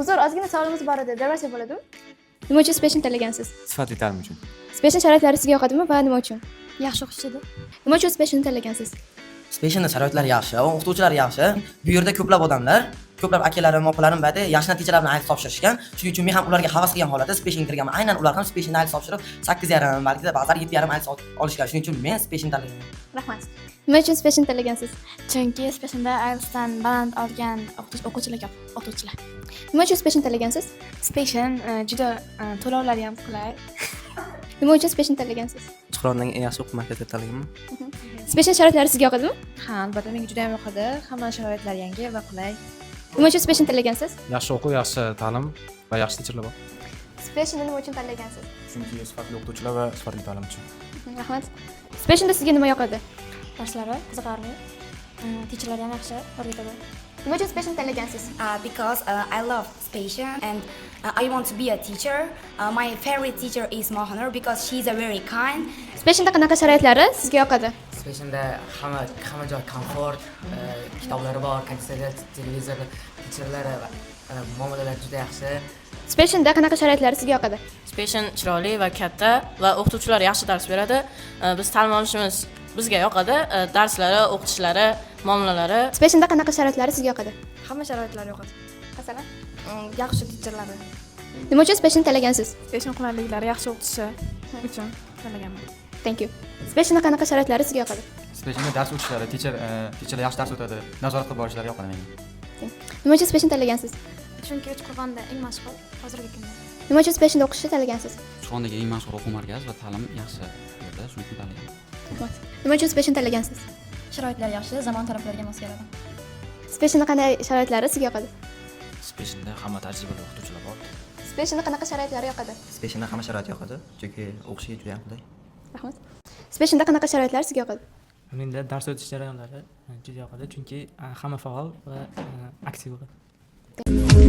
Uzr, ozgina savolimiz bor edi, bersak bo'ladimi? Nima uchun Specialni tanlagansiz? Sifatli ta'lim uchun. Special sharoitlari sizga yoqadimi va nima uchun? Yaxshi o'qishadi. Nima uchun Specialni tanlagansiz? Specialda sharoitlar yaxshi, o'qituvchilar yaxshi. Bu yerda ko'plab odamlar, ko'plab akalarim, opalarim ba'da yaxshi natijalar bilan IELTS topshirishgan. Shuning uchun men ham ularga havas qilgan holatda Specialga kirganman. Aynan ular ham Specialni IELTS topshirib, 8,5, balki ba'zan 7,5 IELTS olishgan. Shuning uchun men Specialni tanlaganman. Rahmat. Nima uchun Specialni tanlagansiz? Chunki Specialda IELTSdan baland olgan o'quvchilar ko'p, o'qituvchilar. Nima uchun Specialni tanlagansiz? Special juda to'lovlari ham qulay. Nima uchun Specialni tanlagansiz? Uchqo'rg'ondagi eng yaxshi o'quv markazi deb tanlaganman. Special sharoitlari sizga yoqadimi? Ha, albatta, menga juda ham yoqadi. Hamma sharoitlar yangi va qulay. Nima uchun Specialni tanlagansiz? Yaxshi o'quv, yaxshi ta'lim va yaxshi teacherlar bor. Specialni nima uchun tanlagansiz? Chunki sifatli o'qituvchilar va sifatli ta'lim uchun. Rahmat. Specialda sizga nima yoqadi? Darslari qiziqarli. Teacherlar ham yaxshi o'rgatadi. Nima uchun Specialni tanlagansiz? Because I love Special and I want to be a teacher. My favorite teacher is Mohanur because she's a very kind. Specialda qanaqa sharoitlari sizga yoqadi? Specialda hamma joy komfort, kitoblari bor, konditsioner, televizor, teacherlari va muomalalari juda yaxshi. Specialda qanaqa sharoitlari sizga yoqadi? Special chiroyli va katta va o'qituvchilar yaxshi dars beradi. Biz ta'lim olishimiz bizga yoqadi. Darslari, o'qitishlari, muomalalari. Specialda qanaqa sharoitlari sizga yoqadi? Hamma sharoitlar yoqadi. Masalan? Yaxshi teacherlari. Nima uchun Specialni tanlagansiz? Special qulayliklari, yaxshi o'qitishi uchun tanlaganman. Thank you. Specialda qanaqa sharoitlari sizga yoqadi? Specialda dars o'tishlari, teacherlar yaxshi dars o'tadi, nazorat qilib borishlari yoqadi menga. Nima uchun Specialni tanlagansiz? Chunki Uchqo'rg'onda eng mashhur hozirgi kunda. Nima uchun Specialda o'qishni tanlagansiz? Uchqo'rg'ondagi eng mashhur o'quv markazi va ta'lim yaxshi bu yerda, shuning uchun tanlaganman. Rahmat. Nima uchun Specialni tanlagansiz? Sharoitlar yaxshi, zamon talablariga mos keladi. Specialda qanday sharoitlari sizga yoqadi? Specialda hamma tajribali o'qituvchilar bor. Specialda qanaqa sharoitlari yoqadi? Specialda hamma sharoit yoqadi, chunki o'qishga juda ham qulay. Rahmat. Specialda qanaqa sharoitlar sizga yoqadi? Menda dars o'tish jarayonlari juda yoqadi, chunki hamma faol va aktiv bo'ladi.